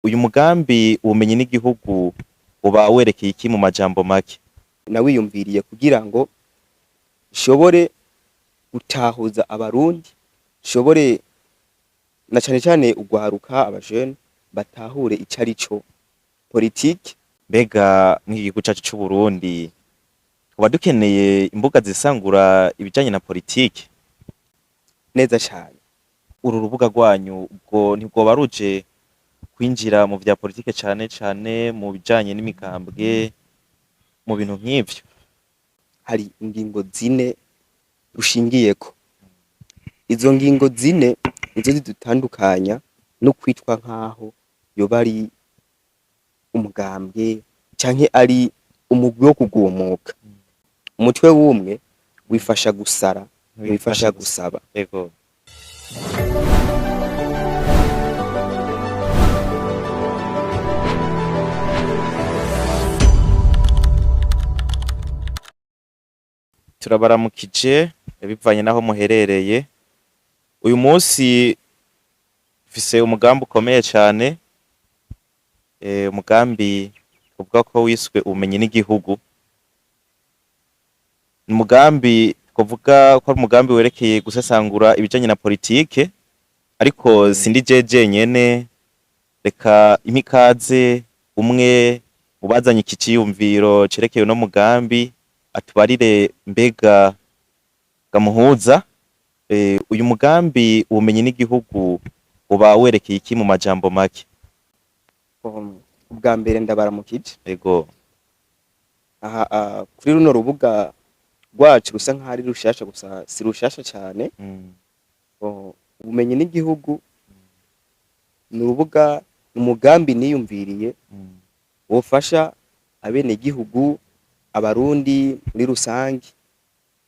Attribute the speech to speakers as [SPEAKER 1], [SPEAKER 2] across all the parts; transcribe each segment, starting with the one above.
[SPEAKER 1] Uyu mugambi ubumenyi n'igihugu uba werekeye iki mu majambo make?
[SPEAKER 2] Nawiyumviriye kugira ngo nshobore gutahuza Abarundi, nshobore na cane cane ugwaruka, abajene batahure ico arico politike.
[SPEAKER 1] Mbega nk'igihugu cacu c'Uburundi twuba dukeneye imbuga zisangura ibijanye na politike?
[SPEAKER 2] Neza cane.
[SPEAKER 1] Uru rubuga rwanyu ubwo ntibwoba ruje kwinjira mu vya politike, cane cane mu bijanye n'imigambwe, mu bintu nk'ivyo?
[SPEAKER 2] Hari ingingo zine rushingiyeko. Izo ngingo zine nizo zidutandukanya no kwitwa nkaho yoba ari umugambwe canke ari umugwi wo kugumuka. Umutwe w'umwe wifasha gusara, ntiwifasha gusaba.
[SPEAKER 1] Ego. Turabaramukije bivanye naho muherereye. Uyu munsi mfise umugambi ukomeye cane, umugambi uvuga ko wiswe ubumenyi n'igihugu. Ni umugambi twovuga ko ari umugambi werekeye gusesangura ibijanye na politike, ariko sindi je jenyene. Reka impe ikaze umwe mu bazanye iki ciyumviro cerekeye uno mugambi atubarire. Mbega Gamuhuza, uyu mugambi ubumenyi n'igihugu uba werekeye iki mu majambo make?
[SPEAKER 2] Ubwa mbere ndabaramukije.
[SPEAKER 1] Ego.
[SPEAKER 2] Aha kuri runo rubuga rwacu rusa nkaho ari rushasha, gusa si rushasha cane. Ubumenyi n'igihugu ni urubuga, umugambi niyumviriye wofasha abenegihugu, Abarundi muri rusangi,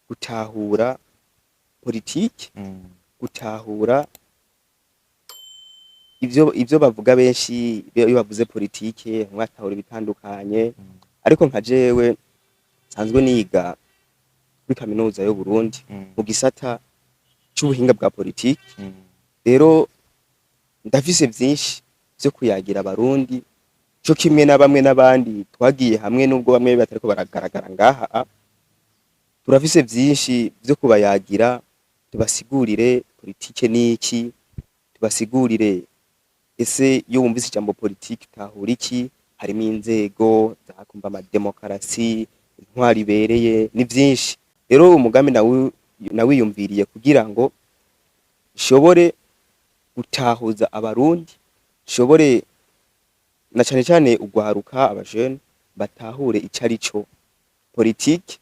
[SPEAKER 2] gutahura politike, gutahura ivyo bavuga. Benshi iyo bavuze politike bamwe batahura ibitandukanye, ariko nka jewe nsanzwe niga kuri kaminuza y'Uburundi mu gisata c'ubuhinga bwa politike, rero ndafise vyinshi vyo kuyagira Abarundi, co kimwe na bamwe n'abandi twagiye hamwe, nubwo bamwe batariko baragaragara ngaha. Turafise vyinshi vyo kubayagira, tubasigurire politike niki, tubasigurire ese iyo wumvise ijambo politike utahura iki, harimo inzego zakumva amademokarasi, intwaro ibereye, ni vyinshi. Rero umugambi nawiyumviriye kugira ngo nshobore gutahuza Abarundi, nshobore na cane cane ugwaruka, abajene batahure ico arico politike.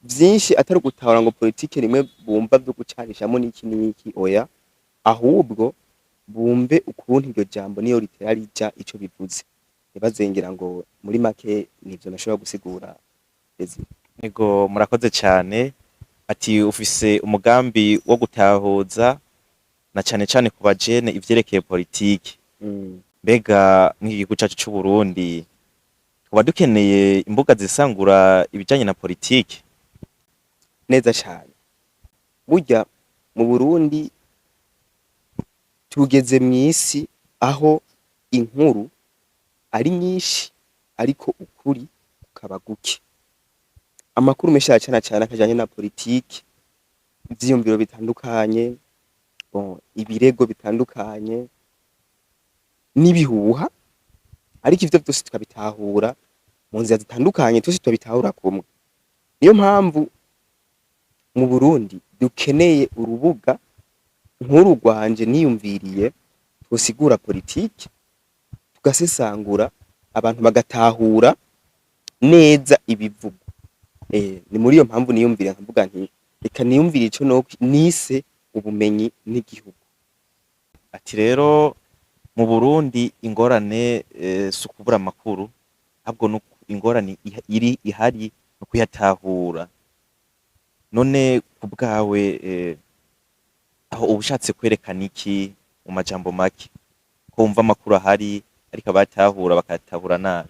[SPEAKER 2] Vyinshi atari ugutahura ngo politike rimwe bumva vyo gucanishamwo n'iki n'iki, oya, ahubwo bumve ukuntu iryo jambo niyo ritera rija ico bivuze. Ntibazengira ngo muri make nivyo nashobora gusigura, Desire.
[SPEAKER 1] Ego, murakoze cane. Ati ufise umugambi wo gutahuza na cane cane ku bajene ivyerekeye politike. Mbega nk'igihugu cacu c'Uburundi twuba dukeneye imbuga zisangura ibijanye na politike?
[SPEAKER 2] Neza cane. Burya mu Burundi tugeze mw'isi aho inkuru ari nyinshi ariko ukuri kukaba guke. Amakuru menshi aracana cane akajanye na politike, ivyiyumviro bitandukanye, bon, ibirego bitandukanye n'ibihuha, ariko ivyo vyose tukabitahura mu nzira zitandukanye, twese turabitahura kumwe. Niyo mpamvu mu Burundi dukeneye urubuga nk'uru rwanje niyumviriye, twosigura politike, tugasesangura, abantu bagatahura neza ibivugwa. Ni muri iyo mpamvu niyumviriye nkavuga nti reka niyumvire ico nise ubumenyi n'igihugu.
[SPEAKER 1] Ati rero mu Burundi ingorane si ukubura amakuru, ahubwo ingorane iri ihari no kuyatahura. None ku bwawe, aho uba ushatse kwerekana iki mu majambo make, ko wumva amakuru ahari ariko abayatahura bakayatahura nabi?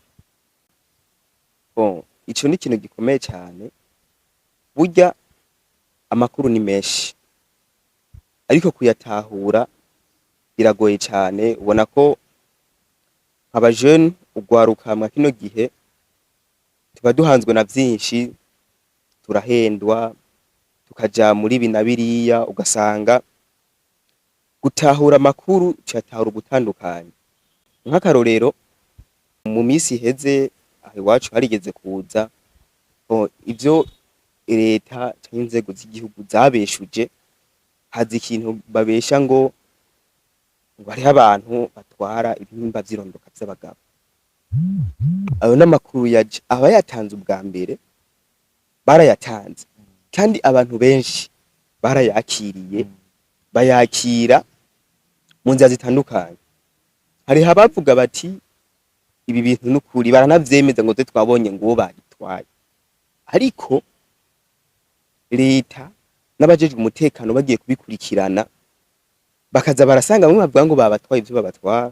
[SPEAKER 2] Bon, ico ni ikintu gikomeye cane. Burya amakuru ni menshi, ariko kuyatahura biragoye cane. Ubona ko Aba jeune, ugwaruka mwa kino gihe, tuba duhanzwe na vyinshi, turahendwa tukaja muri ibi na biriya, ugasanga gutahura amakuru tuyatahura ugutandukanye. Nk'akarorero, mu misi iheze aha iwacu harigeze kuza ivyo leta canke inzego z'igihugu zabeshuje, haza ikintu babesha ngo hariho abantu batwara ibihimba vy'irondoka vy'abagabo. Ayo n'amakuru yaje abayatanze ubwa mbere barayatanze, kandi abantu benshi barayakiriye, bayakira mu nzira zitandukanye. Hariho abavuga bati ibi bintu n'ukuri, baranavyemeza ngo twe twabonye ngo uwo bagitwaye. Ariko leta n'abajejwe umutekano bagiye kubikurikirana, bakaza barasanga bamwe bavuga ngo babatwaye ivyo babatwara,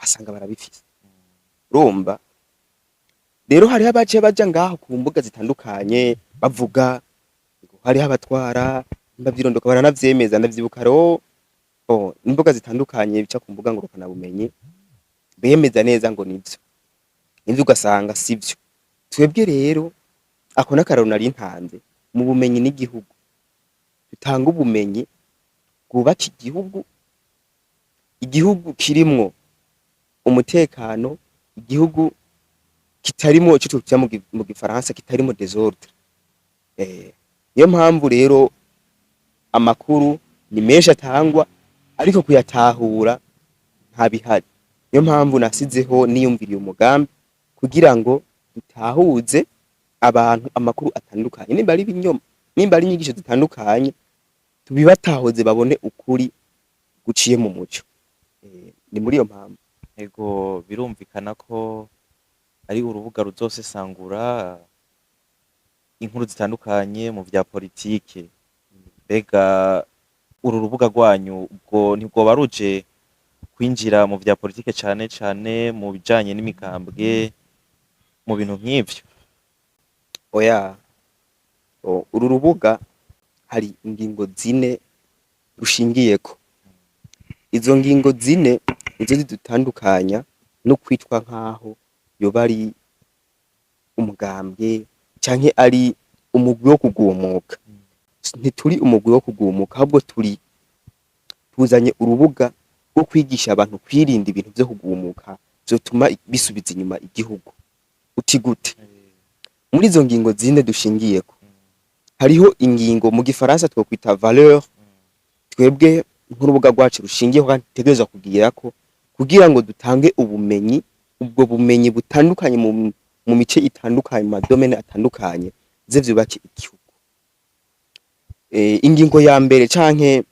[SPEAKER 2] basanga barabifise. Urumva rero, hariho abaciye baja ngaho ku mbuga zitandukanye bavuga ngo hariho abatwara ibihimba vy'irondoka, baranavyemeza. Ndavyibuka rero, imbuga zitandukanye bica ku mbuga ngurukanabumenyi bemeza neza ngo nivyo, nivyo, ugasanga sivyo. Twebwe rero, ako n'akarorero nari ntanze mu bumenyi n'igihugu, dutanga ubumenyi bwubaka igihugu, igihugu kirimwo umutekano, igihugu kitarimwo ico twita mu gifaransa kitarimo désordre. Niyo mpamvu rero amakuru ni menshi atangwa, ariko kuyatahura ntabihari. Niyo mpamvu nasizeho niyumviriye umugambi kugira ngo dutahuze abantu amakuru atandukanye, nimba ari ibinyoma, nimba ari inyigisho zitandukanye, tubibatahuze babone ukuri guciye mu muco. Ni muri iyo mpamvu.
[SPEAKER 1] Ego, birumvikana ko ari urubuga ruzosesangura inkuru zitandukanye mu vya politike. Mbega uru rubuga rwanyu ubwo ntibwoba ruje kwinjira mu vya politike, cane cane mu bijanye n'imigambwe, mu bintu nk'ivyo?
[SPEAKER 2] Oya. Uru rubuga hari ingingo zine rushingiyeko. Izo ngingo zine nizo zidutandukanya no kwitwa nkaho yoba ari umugambwe canke ari umugwi wo kugumuka. Ntituri umugwi wo kugumuka, ahubwo turi tuzanye urubuga rwo kwigisha abantu kwirinda ibintu vyo kugumuka vyotuma bisubiza inyuma igihugu. Uti gute? Muri izo ngingo zine dushingiyeko, hariho ingingo mu gifaransa twokwita valeur, twebwe nk'urubuga rwacu rushingiyeho kandi dutegerezwa kugirako kugira ngo dutange ubumenyi, ubwo bumenyi butandukanye mu mice itandukanye, mu ma domaines atandukanye, bize vyubake igihugu. Ingingo ya mbere canke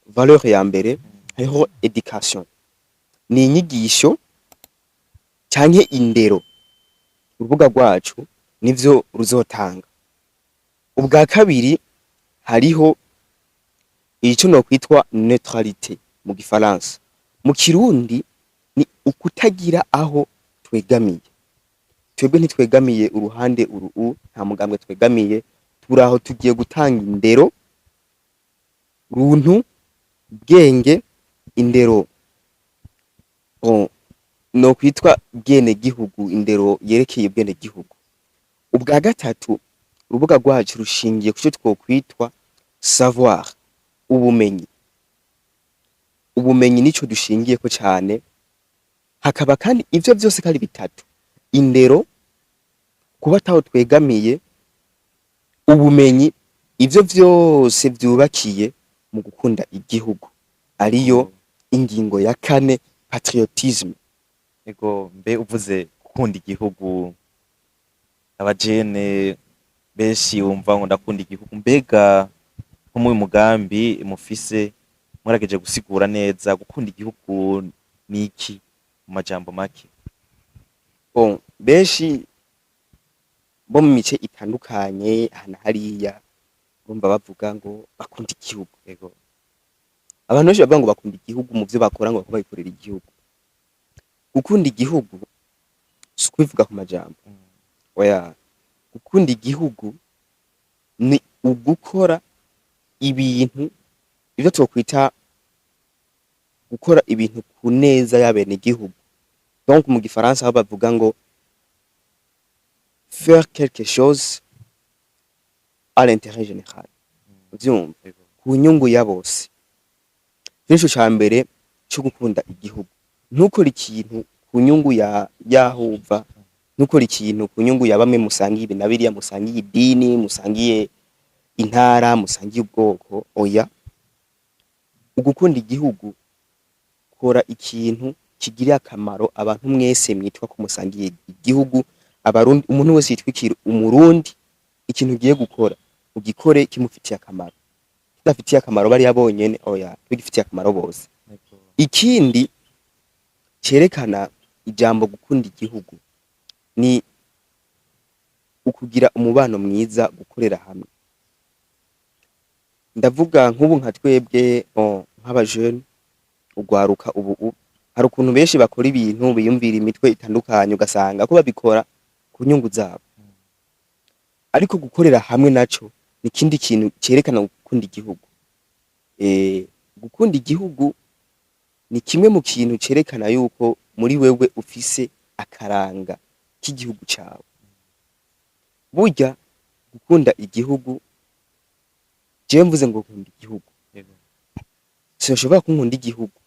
[SPEAKER 2] valeur ya mbere, hariho éducation, ni inyigisho canke indero. Urubuga rwacu nivyo ruzotanga. Ubwa kabiri, hariho ico nokwitwa neutralité mu gifaransa, mu kirundi ni ukutagira aho twegamiye. Twebwe ntitwegamiye uruhande uru, nta mugambwe twegamiye. Turaho tugiye gutanga indero runtu bwenge, indero, bon, no kwitwa bwene gihugu, indero yerekeye bwene gihugu. Ubwa gatatu, urubuga rwacu rushingiye kuco twokwitwa savoir, ubumenyi. Ubumenyi nico dushingiyeko cane. Hakaba kandi ivyo vyose ko ari bitatu: indero, kuba ataho twegamiye, ubumenyi, ivyo vyose vyubakiye mu gukunda igihugu, ariyo ingingo ya kane, patriotisme.
[SPEAKER 1] Ego, mbe uvuze gukunda igihugu, abajene benshi wumva ngo ndakunda igihugu. Mbega nko mu mugambi mufise, mwarageje gusigura neza gukunda igihugu niki mu majambo make?
[SPEAKER 2] Bon, benshi bo mu mice itandukanye aha na hariya bumva bavuga ngo bakunda igihugu. Abantu benshi bavuga ngo bakunda igihugu, mu vyo bakora ngo bariko bagikorera igihugu. Gukunda igihugu si ukubivuga ku majambo, oya. Gukunda igihugu ni ugukora ibintu, ivyo twokwita gukora ibintu ku neza y'abenegihugu. Donc mu gifaransa aho bavuga ngo faire quelque chose à l'intérêt général, uvyumva, ku nyungu ya bose. Nico ca mbere co gukunda igihugu. Ntukore ikintu ku nyungu ya yaho uva, ntukore ikintu ku nyungu ya bamwe musangiye ibi na biriya, musangiye idini, musangiye intara, musangiye ubwoko. Oya, ugukunda igihugu, kora ikintu kigirira akamaro abantu mwese mwitwa ko musangiye igihugu, Abarundi. Umuntu wese yitwikira Umurundi, ikintu ugiye gukora ugikore kimufitiye akamaro. Kidafitiye akamaro bariya bonyene, oya, bigifitiye akamaro bose. Ikindi cerekana ijambo gukunda igihugu ni ukugira umubano mwiza, gukorera hamwe. Ndavuga nk'ubu nka twebwe, bon, nk'abajene, ugwaruka, ubu hari ukuntu benshi bakora ibintu biyumvira imitwe itandukanye, ugasanga ko babikora ku nyungu zabo. Ariko gukorera hamwe naco ni ikindi kintu cerekana gukunda igihugu. Gukunda igihugu ni kimwe mu kintu cerekana yuko muri wewe ufise akaranga k'igihugu cawe. Burya gukunda igihugu, jewe mvuze ngo nkunda igihugu, sinshobora ko nkunda igihugu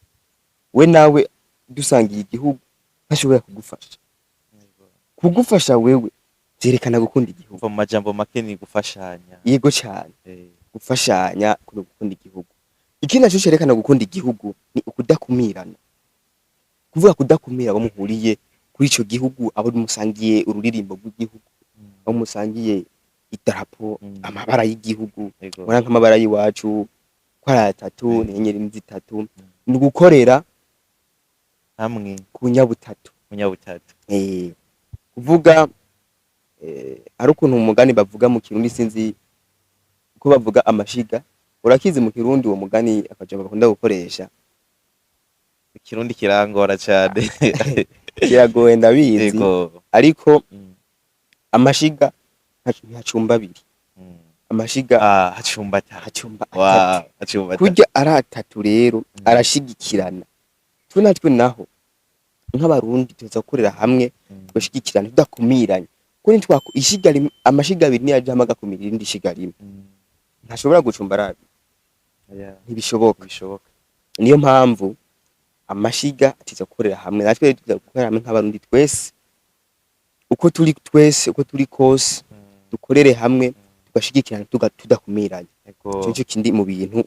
[SPEAKER 2] we nawe dusangiye igihugu ntashobora kugufasha. Kugufasha wewe vyerekana gukunda igihugu.
[SPEAKER 1] Kuva mu majambo make ni gufashanya.
[SPEAKER 2] Yego cane. Gufashanya kuno gukunda igihugu. Ikindi naco cerekana gukunda igihugu ni ukudakumirana, kuvuga kudakumira abo muhuriye kuri ico gihugu, abo musangiye ururirimbo rw'igihugu, abo musangiye idarapo, amabara y'igihugu. Ubona nk'amabara y'iwacu ko ari atatu, n'inyenyeri zitatu, ni ugukorera
[SPEAKER 1] hamwe
[SPEAKER 2] ku nyabutatu.
[SPEAKER 1] Munyabutatu.
[SPEAKER 2] Kuvuga hari ukuntu umugani bavuga mu Kirundi, sinzi uko bavuga amashiga, urakizi mu Kirundi uwo mugani, akajambo bakunda gukoresha?
[SPEAKER 1] Ikirundi kirangora cane.
[SPEAKER 2] Kiragoye, ndabizi. Ariko amashiga ntihacumba abiri. Amashiga
[SPEAKER 1] Ah, hacumba atatu.
[SPEAKER 2] Hacumba
[SPEAKER 1] Wow,
[SPEAKER 2] atatu.
[SPEAKER 1] Hacumba atatu.
[SPEAKER 2] Kurya ari atatu rero arashigikirana. Twe natwe naho nk'Abarundi tuza gukorera hamwe, tugashigikirana tudakumiranye, kuko nitwako ishiga rimwe, amashiga abiri niyaja hamwe agakumira irindi shiga rimwe, ntashobora gucumba ari abiri. Ntibishoboka.
[SPEAKER 1] Bishoboka.
[SPEAKER 2] Niyo mpamvu amashiga atiza gukorera hamwe. Natwe tuza gukorera hamwe nk'Abarundi twese, uko turi twese, uko turi kose, dukorere hamwe, tugashigikirana, tudakumiranye. Ico nico kindi mu bintu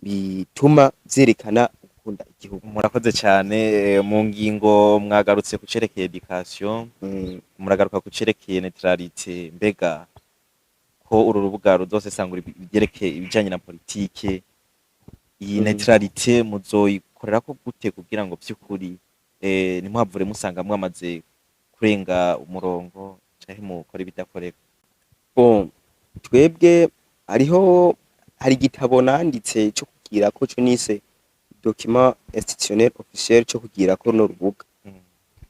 [SPEAKER 2] bituma vyerekana gukunda igihugu.
[SPEAKER 1] Murakoze cyane. Mu ngingo mwagarutse ku cerekeye education, muragaruka ku cerekeye neutralité. Mbega ko uru rubuga ruzosesangura ibyerekeye ibijanye na politike, iyi neutralité muzoyikorerako gute kugira ngo vy'ukuri ntimuhavure musanga mwamaze kurenga umurongo canke mukora ibidakoreka?
[SPEAKER 2] Bon, twebwe hariho, hari igitabo nanditse co kugirako, co nise document institutionnel officiel co kugirako runo rubuga.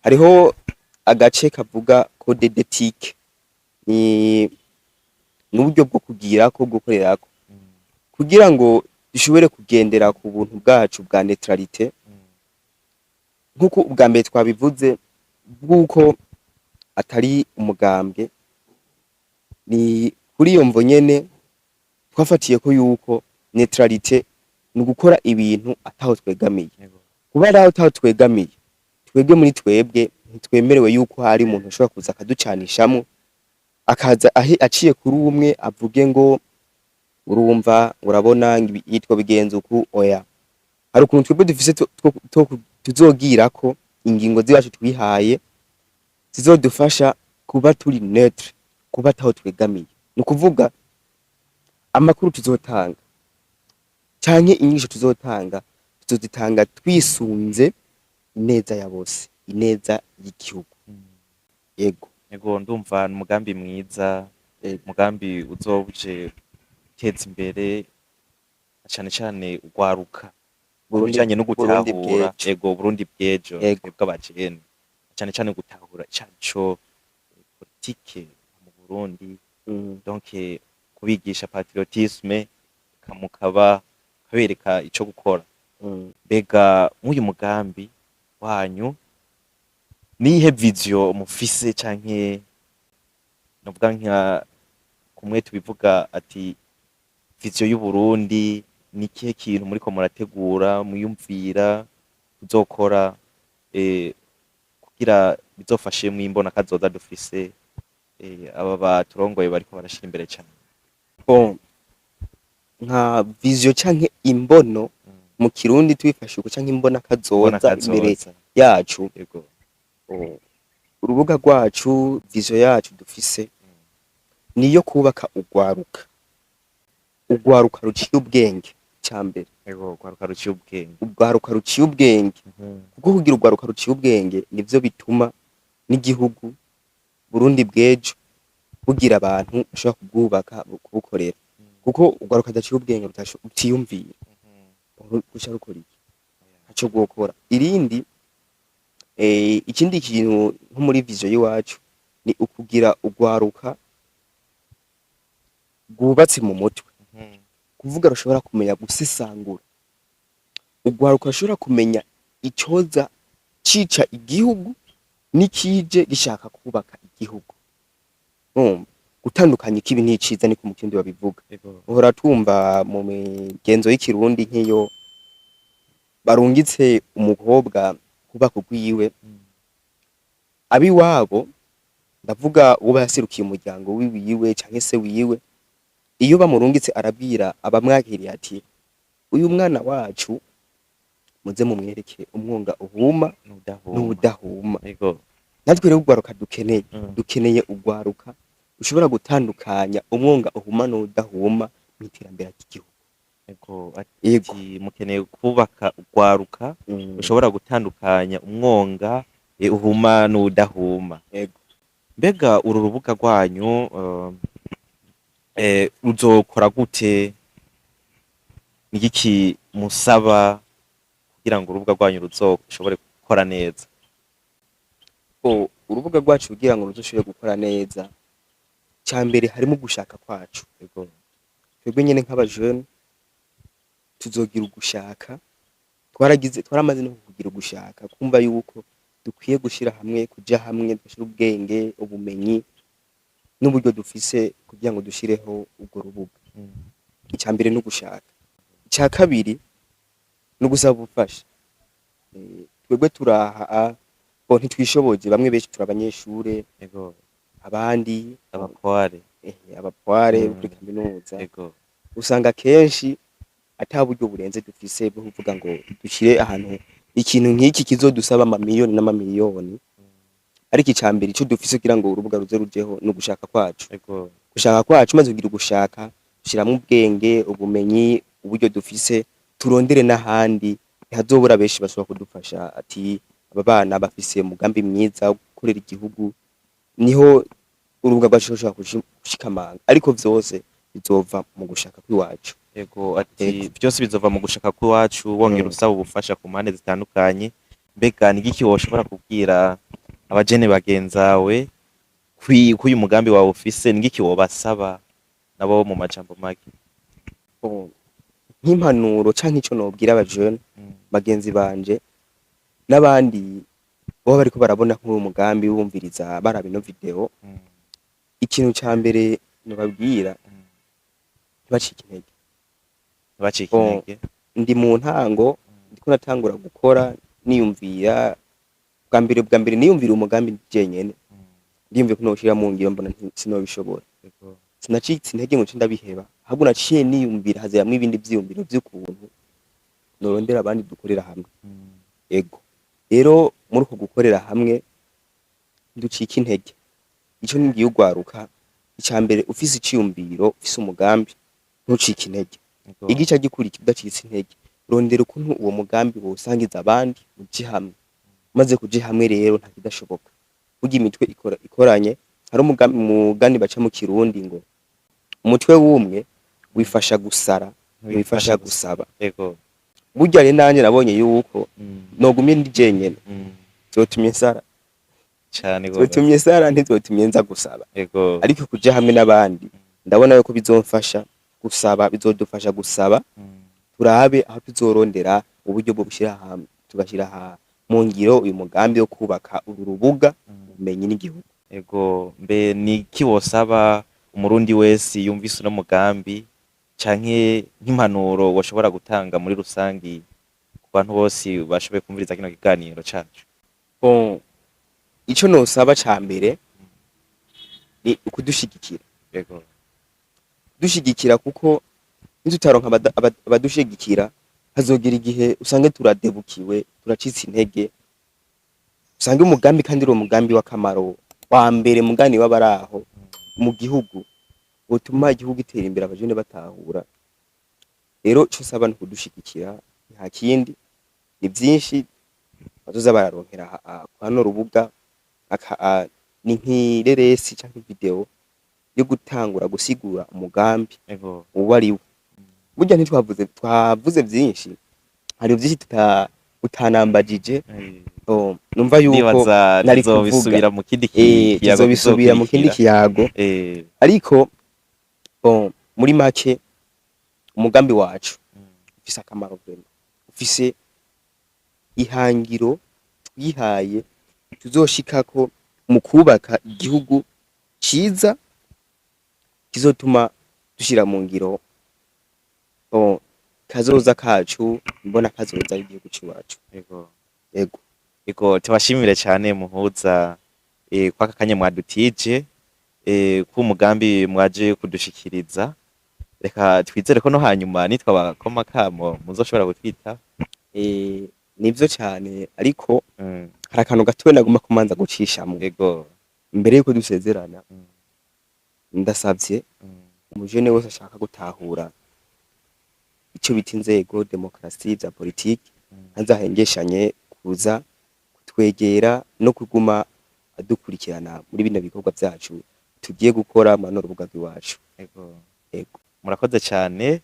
[SPEAKER 2] Hariho agace kavuga code d'éthique, ni n'uburyo bwo kugirako, gukorerako, kugira ngo dushobore kugendera ku buntu bwacu bwa neutralité, nk'uko ubwa mbere twabivuze bw'uko atari umugambwe. Ni kuri iyo mvo nyene twafatiye ko yuko neutralité ni ugukora ibintu ataho twegamiye. Kuba ari ataho twegamiye, twebwe muri twebwe ntitwemerewe yuko hari umuntu ashobora kuza akaducanishamwo, akaza ahe aciye kuri umwe avuge ngo urumva, urabona yitwa bigenza uku. Oya, hari ukuntu twebwe dufise tuzogirako ingingo ziwacu twihaye zizodufasha kuba turi neutre, kuba ataho twegamiye. Ni ukuvuga amakuru tuzotanga canke inyigisho tuzotanga, tuzozitanga twisunze ineza ya bose, ineza y'igihugu. Yego.
[SPEAKER 1] Ego, ndumva ni umugambi mwiza, umugambi uzoba uje guteza imbere cane cane urwaruka ku
[SPEAKER 2] Burundi,
[SPEAKER 1] bijanye no
[SPEAKER 2] Burundi
[SPEAKER 1] gutahura
[SPEAKER 2] bw'ejo.
[SPEAKER 1] Ego, Burundi bw'ejo. Twebwe abajene, cane cane gutahura icaco politike mu Burundi. Donc kubigisha patriotisme, mukaba kabereka ico gukora. Mbega nk'uyu mugambi wanyu Nihe vision mufise, canke novuga nka kumwe tubivuga ati vision y'u Burundi, ni ikihe kintu muriko murategura, mwiyumvira kuzokora kugira bizofashe mwimbona kazoza dufise, aba baturongoye bariko barashira imbere cane?
[SPEAKER 2] Bon, nka vision canke imbono mu Kirundi tubifashe uko, canke imbona kazoza imbere
[SPEAKER 1] kazoza
[SPEAKER 2] yacu.
[SPEAKER 1] Yego.
[SPEAKER 2] Oh, urubuga rwacu, vision yacu dufise niyo kubaka urwaruka, urwaruka ruciye ubwenge ca mbere.
[SPEAKER 1] Yego, kwaruka ruciye ubwenge.
[SPEAKER 2] Urwaruka ruciye ubwenge, kuko kugira urwaruka ruciye ubwenge nivyo bituma n'igihugu Burundi bw'ejo bugira abantu bashobora kubwubaka, kubukorera, kuko urwaruka rudaciye ubwenge rutiyumvira guca rukora iki, ntaco rwokora. Irindi, ikindi kintu nko muri vision y'iwacu ni ukugira urwaruka rwubatse mu mutwe, kuvuga rushobora kumenya gusesangura, urwaruka rushobora kumenya icoza cica igihugu n'ikije gishaka kubaka igihugu. Urumva, gutandukanya ikibi n'iciza, niko mu Kirundi babivuga. Uhora tumva mu migenzo y'ikirundi, nk'iyo barungitse umukobwa kubaka urwiwe, abiwabo, ndavuga uwo yaserukiye umuryango wiwiwe canke se wiwe, iyo bamurungitse arabwira abamwakiriye ati: "Uyu mwana wacu muze mumwereke umwonga uhuma
[SPEAKER 1] n'udahuma."
[SPEAKER 2] N'udahuma.
[SPEAKER 1] Yego.
[SPEAKER 2] Natwe rero urwaruka dukeneye, dukeneye urwaruka rushobora gutandukanya umwonga uhuma n'udahuma mw'iterambere ry'igihugu.
[SPEAKER 1] Yego.
[SPEAKER 2] Yego.
[SPEAKER 1] Ati mukeneye kubaka urwaruka ushobora gutandukanya umwonga uhuma n'udahuma.
[SPEAKER 2] Yego.
[SPEAKER 1] Mbega uru rubuga rwanyu ruzokora gute? Nigiki musaba kugira ngo urubuga rwanyu ruzoshobore gukora neza?
[SPEAKER 2] Ko urubuga rwacu kugira ngo ruzoshobore gukora neza, ca mbere harimo ugushaka kwacu.
[SPEAKER 1] Yego.
[SPEAKER 2] Twebwe nyene nk'abajene tuzogira ugushaka, twaragize, twaramaze no kugira ugushaka, kumva yuko dukwiye gushira hamwe, kuja hamwe, dushyira ubwenge, ubumenyi n'uburyo dufise kugira ngo dushireho urwo rubuga. Icya mbere ni ugushaka. Icya kabiri ni ugusaba ubufasha. Twebwe turaha bo ntitwishoboje, bamwe benshi turi abanyeshure,
[SPEAKER 1] Yego.
[SPEAKER 2] abandi
[SPEAKER 1] abakware.
[SPEAKER 2] Abapoire kuri kaminuza.
[SPEAKER 1] Yego.
[SPEAKER 2] Usanga kenshi ata buryo burenze dufise bwo kuvuga ngo dushyire ahantu ikintu nk'iki kizodusaba amamiliyoni n'amamiliyoni, ariko icya mbere ico dufise kugira ngo urubuga ruze rujeho ni ugushaka kwacu.
[SPEAKER 1] Yego.
[SPEAKER 2] Gushaka kwacu, maze kugira ugushaka, dushiramwo ubwenge, ubumenyi, uburyo dufise, turondere n'ahandi ntihazobura benshi bashobora kudufasha, ati aba bana bafise umugambi mwiza wo gukorera igihugu, niho urubuga rwacu rushobora gushikamanga, ariko vyose bizova mu gushaka kw'iwacu.
[SPEAKER 1] Yego, ati
[SPEAKER 2] Yego.
[SPEAKER 1] byose bizova mu gushaka kw'iwacu, wongera usaba ubufasha ku mpande zitandukanye. Mbega ni igiki woshobora kubwira abajene bagenzawe k'uyu mugambi wawe ufise? Ni igiki wobasaba nabo mu majambo make?
[SPEAKER 2] Oh, nk'impanuro canke ico nobwira abajene bagenzi banje n'abandi baba bariko barabona nk'uyu mugambi, bumviriza, baraba ino video, ikintu ca mbere nobabwira, ntibacike intege.
[SPEAKER 1] Ntibacike
[SPEAKER 2] Oh,
[SPEAKER 1] intege.
[SPEAKER 2] Ndi mu ntango, ndiko natangura gukora, niyumvira bwa mbere niyumvira umugambi jenyene, ndiyumviye ko nowushira mu ngiro, mbona sinobishobora.
[SPEAKER 1] Yego.
[SPEAKER 2] Sinacitse intege ngo nce ndabiheba, ahubwo naciye niyumvira, haziramwo ibindi vyiyumviro vy'ukuntu norondera abandi dukorera hamwe. Ego, rero muri uko gukorera hamwe nducika intege. Ico ngiye ugwaruka, ica mbere ufise iciyumviro, ufise umugambi, ntucike intege.
[SPEAKER 1] Yego.
[SPEAKER 2] Igica gikurikira, udacitse intege, rondera ukuntu uwo mugambi wowusangiza abandi, muje hamwe. Maze kuja hamwe rero nta kidashoboka. Burya imitwe ikora ikoranye. Hari umugani baca mu Kirundi ngo umutwe w'umwe wifasha gusara, ntiwifasha gusaba.
[SPEAKER 1] Yego.
[SPEAKER 2] Burya rero nanje nabonye yuko nogumye ndi jenyene, vyotumye nsara.
[SPEAKER 1] Cane gose.
[SPEAKER 2] Vyotumye nsara, ntivyotumye nza gusaba.
[SPEAKER 1] Yego.
[SPEAKER 2] Ariko kuja hamwe n'abandi ndabona yuko bizomfasha gusaba, bizodufasha gusaba, turabe aho tuzorondera uburyo bwo gushira hamwe, tugashyira mu ngiro uyu mugambi wo kubaka uru rubuga ubumenyi n'igihugu.
[SPEAKER 1] Ego, mbe ni iki wosaba umurundi wese yumvise uno mugambi, canke nk'impanuro woshobora gutanga muri rusangi ku bantu bose bashoboye kumviriza kino kiganiro cacu?
[SPEAKER 2] Bon, ico nosaba ca mbere ni ukudushigikira. Dushigikira, kuko nitutaronka abadushigikira, hazogera igihe usange turadebukiwe, turacitse intege, usange umugambi, kandi uri umugambi w'akamaro wa mbere mugani w'abaraho mu gihugu, wotuma igihugu gitera imbere, abajene batahura. Rero ico nsaba ni ukudushigikira, nta kindi. Ni vyinshi bazoza bararonkera hano rubuga, ni nk'ireresi canke video yo gutangura gusigura umugambi uwo ari wo. Burya ntitwavuze, twavuze vyinshi, hari vyinshi utanambajije. Oh, numva yuko
[SPEAKER 1] Ndibaza
[SPEAKER 2] nari kuvuga.
[SPEAKER 1] tuzobisubira mu kindi kiyago.
[SPEAKER 2] Tuzobisubira mu kindi
[SPEAKER 1] kizokurikira.
[SPEAKER 2] kiyago. Ariko bon, muri make, umugambi wacu ufise akamaro vraiment, ufise ihangiro twihaye tuzoshikako mu kubaka igihugu ciza kizotuma dushira mu ngiro, bon, kazoza kacu, mbona kazoza y'igihugu c'iwacu. Yego.
[SPEAKER 1] Ego, tubashimire cyane muhuza kwaka kanya mwadutije, ku mugambi mwaje kudushikiriza. Reka twizere ko no hanyuma nitwa bakoma kamo muzoshobora kutwita.
[SPEAKER 2] Nivyo cane, ariko hari akantu gatoya nagomba kumanza gucishamwo mbere yuko dusezerana. Ndasavye umujene wese ashaka gutahura ico bita inzego, demokarasi, vya politiki, ntazahengeshanye kuza kutwegera no kuguma adukurikirana muri bino bikorwa vyacu tugiye gukora muri runo rubuga rw'iwacu. Ego.
[SPEAKER 1] Murakoze cyane.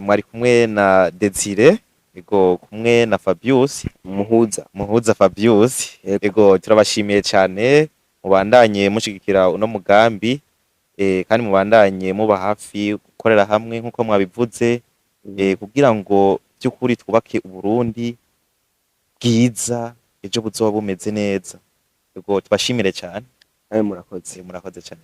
[SPEAKER 1] Mwari kumwe na Desire, ego, kumwe na Fabius.
[SPEAKER 2] Muhuza.
[SPEAKER 1] Muhuza Fabius.
[SPEAKER 2] Ego.
[SPEAKER 1] Ego, turabashimiye cyane. Mubandanye mushigikira uno mugambi, kandi mubandanye muba hafi gukorera hamwe nkuko mwabivuze, kugira ngo by'ukuri twubake Uburundi bwiza ejo buzoba bumeze neza. Ego, tubashimire cyane.
[SPEAKER 2] Nawe murakoze.
[SPEAKER 1] Murakoze cyane.